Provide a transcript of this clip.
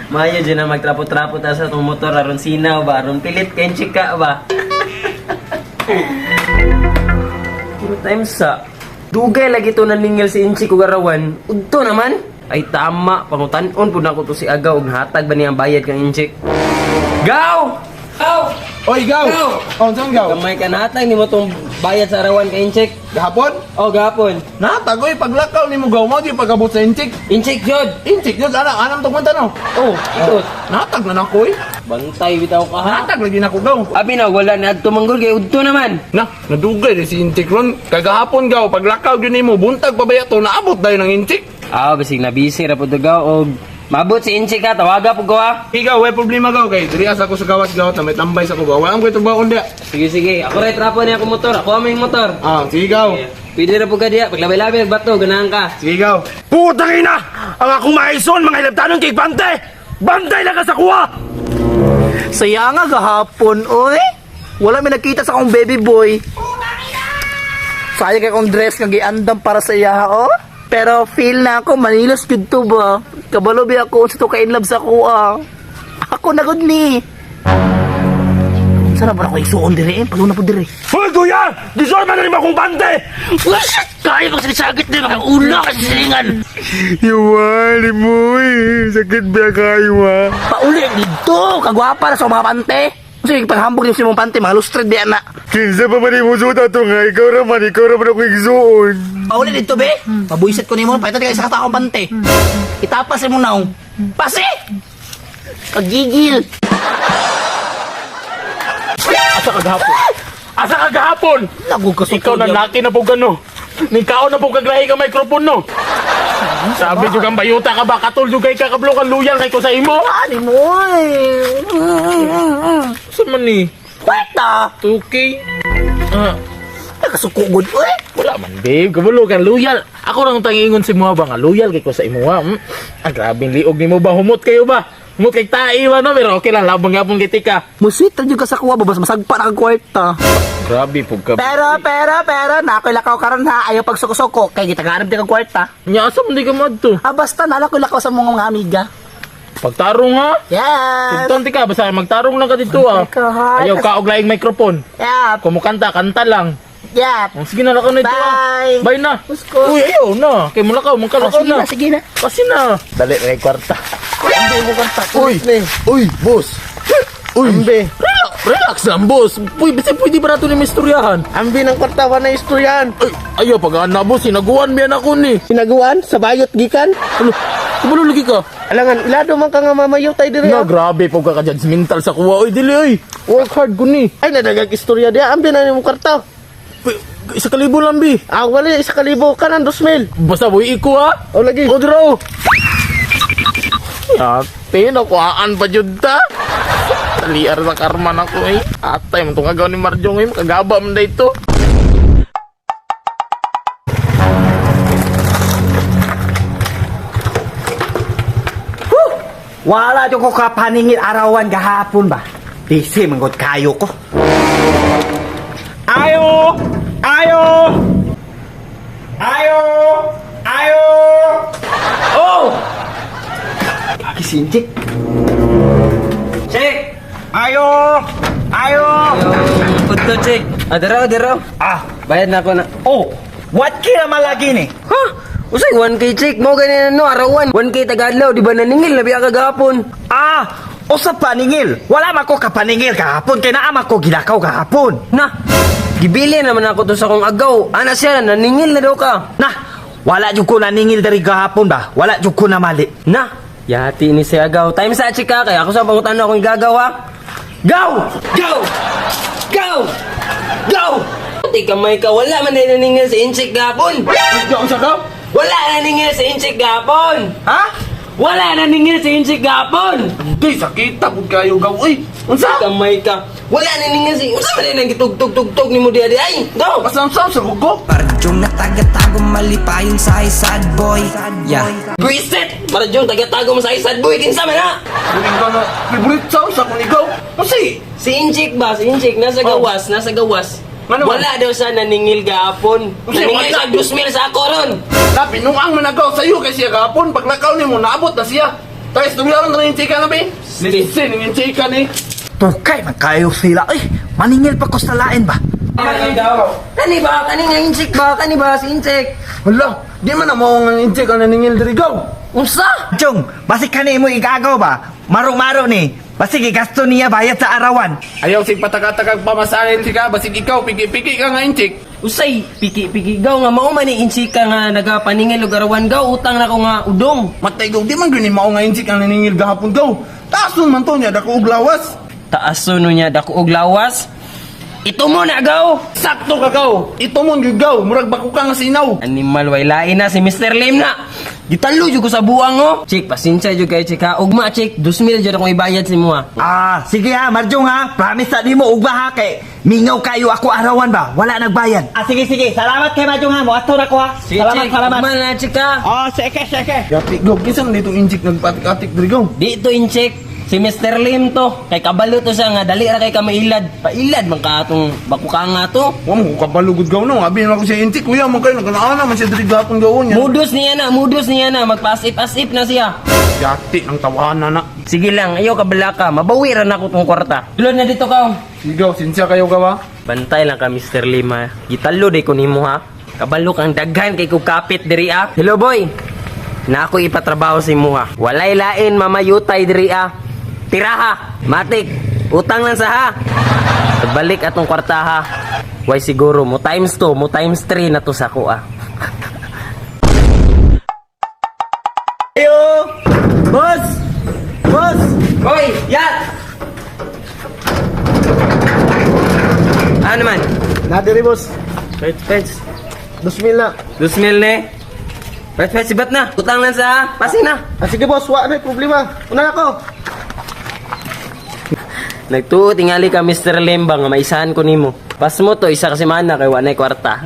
Maayo dyan na magtrapo-trapo ta sa itong motor aron sinaw ba, aron pilit kay chika ba. Puro time sa dugay lagi to naningil si Inchi kog arawan. Udto naman. Ay tama, pangutan-on pud nako to si Agaw og hatag ba niya ang bayad kang Inchi. Gaw! Gaw! Oy, gaw! Gaw! Oh, saan gaw? Gamay ka nahatag nimo tong bayad sa arawan kay Inchik. Gahapon? Oh, gahapon. Natag, oy, paglakaw ni mo gaw mo, di pagabot sa inchik. Inchik jud. Inchik, yun, anam, anam tong kwenta, no? Oh, ito. Natag na nako, oy. Bantay bitaw ka ha. Natag lagi nako, gaw. Abi na wala na adto manggol kay udto naman. Na, nadugay di si Inchik ron. Kagahapon gaw, paglakaw yun nimo, buntag pa ba to, naabot dayon ng Inchik. Ah, basig na busy ra pud gaw og mabot si Inchik ha, tawaga pud ko ha. Ikaw, way problema gaw, kay diri asa ko sa gawas gaw, na may tambay sa ko gaw. Wala ko trabaho diya. Sige sige, ako ray trapo niya akong motor. Ako ang motor. Ah, sige gaw. Pwede ra pud ka diya, paglabay-labay og bato ganahan ka. Sige gaw. Putang ina! Ang akong maison, mga hilabtanon kay Bante! Bantay lang ka sa kuha! Saya nga gahapon, oy. Wala may nakita sa akong baby boy. Sayang kay akong dress nga giandam para sa iya, oh. Pero feel na ako, manilos gud to ba? Kabalo bi ako sa to ka in love sa ako, ah. Ako na gud ni. Sana ba ako isuon dire eh? Paluna po dire. Hoy, kuya! Gisorma na rin akong bante! Kaya pag sinisagit na mga ulo kasi silingan. Iwali mo eh. Sakit ba kayo ah? Pauli dito, kagwapa na sa mga pante. Sige, paghambog niyo sa imong pante, mga lustred di na. Kinsa pa man imong suot ato nga, ikaw raman ako igsuon. Pauli dito be. Mabuisit ko nimo, palitan kay sa akong pante. Itapas imong naong. Pase! Kagigil. Asa ka gahapon? Asa ka gahapon? Nago ka Ikaw na naki na po gano. Nikaw na po kaglahi ka microphone no. Sabi jud ang bayuta ka ba katol jud kay kakablo kan luyang kay ko sa imo. Ani mo eh. Sa man ni? Kwenta. 2K. Ah, Nakasukugod eh. wala man babe, kabalo kan loyal. Ako rang tangingon si mo ba nga loyal kay ko sa imo ha. Ang grabing liog nimo ba humot kayo ba? Humot kay tai ba no pero okay lang labang gapon kay tika. Muswit ra jud ka sa kuwa babas masagpa na kag kwarta. Grabe pug ka. Pero pero pero na ako'y lakaw karon ha, ayaw pagsuko-suko kay gitaganap di kag kwarta. Nya asa man di ka madto? Ah basta nala ko'y lakaw sa mga amiga. Pagtarong ha. Yes. Tigton ti ka basta magtarong lang ka dito ah. Ka, ha? Ayaw ka og laing microphone. Yep. Kumukanta, kanta lang. Yep. Oh, sige na lakaw na ito. ah. Bye. Bye na. Usko. Uy, ayaw na. Kay mulakaw, Oh, magkalakaw sige na. na, sige na. Kasi na. Dali na yung kwarta. Hindi mo kwarta. Uy, uy, boss. Uy, ambi. Relax, relax lang, boss. Uy, basta pwede ba nato ni mistoryahan? Ambi ng kwarta, wala istoryahan. Ay, ayaw, pag na, boss, sinaguan biyan ako ni. Sinaguan, sa bayot gikan. Ano, kabalo lagi ka. Alangan, ilado man ka nga mamayo tayo dire. Na, ah. grabe po ka ka-judgmental sa kuwa. Uy, dili, uy. Work hard ko ni. Ay, nadagag istorya diya. Ambi na nimo kwarta. 1,000 lang, bi. Ah, wala, 1,000 ka ng 2,000. Basta, boy, iko, ha? O lagi. O, draw. Ate, nakuhaan pa jud ta. Taliar sa karma na ko, eh. Atay, mong agaw ni Marjong, eh. Makagaba man na ito. Wala jud ko kapaningil arawan gahapon ba. Busy man gud kayo ko. Ayo! Ayo! Ayo! Ayo! Oh! Kaki si Inchik. Chik! Ayo! Ayo! Udto, Chik. Ah, dara, dara. Ah, Bayad na ako na. oh, what kira malagi ni? Ha? Usay 1K Chik, mo ganin no arawan. 1K tagadlaw, di ba naningil labi ka gahapon. Ah, usa paningil. Wala man ko kapaningil gahapon kay naa man ko gilakaw gahapon. Na, gibili naman ako to sa kong agaw. Ana siya, naningil na daw ka. Nah, wala jud ko naningil diri gahapon ba? Wala jud ko namali. Na, yati ni si agaw. Time sa chika kaya ako sa pangutan akong gagawa. Go! Go! Go! Go! Di kamay ka, wala man na naningil sa Inchik gahapon. Ikaw, sa ka? Wala naningil sa Inchik gahapon. Ha? Wala naningil sa Inchik gahapon. Hindi, sakita pud kayo gaw. Uy, unsa? Kamay ka. Wala naningil sa Unsa man na nang gitugtog-tugtog nimo diha di ay? Go! Pasamsam sa gugo. Parjong na taga-tago malipayon sa sad boy. Yeah. Buisit! Para diyong taga-tago mo sa isad boy, kinsa man ha? Kuning ka na, favorite sound sa kung ikaw. Kasi, Si Inchik ba? Si Inchik, nasa gawas, nasa gawas. Ano man? Wala daw siya naningil gahapon. Kasi Naningil wala. siya 2,000 sa ako ron. na, binuang managaw sa'yo kay siya gahapon. Paglakaw ni mo, naabot na siya. Guys, dumilaron na yung chika na, be. Listen, yung chika ni. Tukay man kayo sila. Ay, maningil pa ko sa lain ba? Kani ba? Kani nga insik ba? Kani ba si insik? Hala, di man na mo ang inchik ang naningil diri gaw. Unsa? Chong, basig kani mo igagaw ba? Maro-maro ni. Basig igasto niya bayad sa arawan. Ayaw sig patakatakag pamasahe chika, basig ikaw piki-piki ka nga inchik. Usay, piki-piki gaw nga mao man ni insik ka nga nagapaningil og arawan gaw, utang na ko nga udong. Matay gaw, di man gyud ni mao nga inchik ang naningil gahapon gaw. Taason man to niya dako og lawas. Taason no niya dako og lawas. Ito mo na gaw. Sakto ka gaw. Ito mon gyud gaw, murag bako ka nga sinaw. Animal way lain na si Mr. Lim na. Gitalo jud ko sa buang oh. Chik, pasensya jud kay chik ha. Ugma chik, 2,000 jud akong ibayad si mo ha. Ah, sige ha, Marjong ha. Promise sa nimo ugma ha kay mingaw kayo ako arawan ba? Wala nagbayad. Ah, sige sige. Salamat kay Marjong ha. Moadto na ko ha. Sige, Salamat, chik, salamat. Ugma na chik ha. Oh, sige, sige. Yati gaw, kinsa man ditong inchik nagpatik-atik diri gaw? Di to inchik. Si Mr. Lim to. Kay kabalo to siya nga dali ra kay ka mailad. Pailad man ka atong bako ka nga to. Wa mo ko kabalugod gaw no. Abi na ko siya inchik, kuya man kayo nagkanaana man siya diri gahapon gaw niya. Mudos niya na, mudos niya na, magpaasip-asip na siya. Yati ang tawahan na. Sige lang, ayaw kabala ka, mabawi ra na ako tong kwarta. Dulod na dito ka. Sigaw, sinsya kayo gaw ha. Bantay lang ka Mr. Lim ha. Gitalo day ko nimo ha. Kabalo kang daghan kay kog kapit diri ah. Hello boy. Na ako ipatrabaho si muha. Walay lain mamayutay diri ah. Tira ha. Matik. Utang lang sa ha. Balik atong kwarta ha. Way siguro mo times 2, mo times 3 na to sa ko ah. Ayo! Boss! Boss! Hoy, yat! Ano man? Nadiri, boss. Pets, pets. 2,000 na. 2,000 ne. Pets, pets, sibat na. Utang lang sa pasi na. Ah, sige, boss. Wa na problema. Una na ako. Nagtuo tingali ka Mr. Lemba nga maisahan ko nimo. Pas mo to isa ka semana kay wa nay kwarta.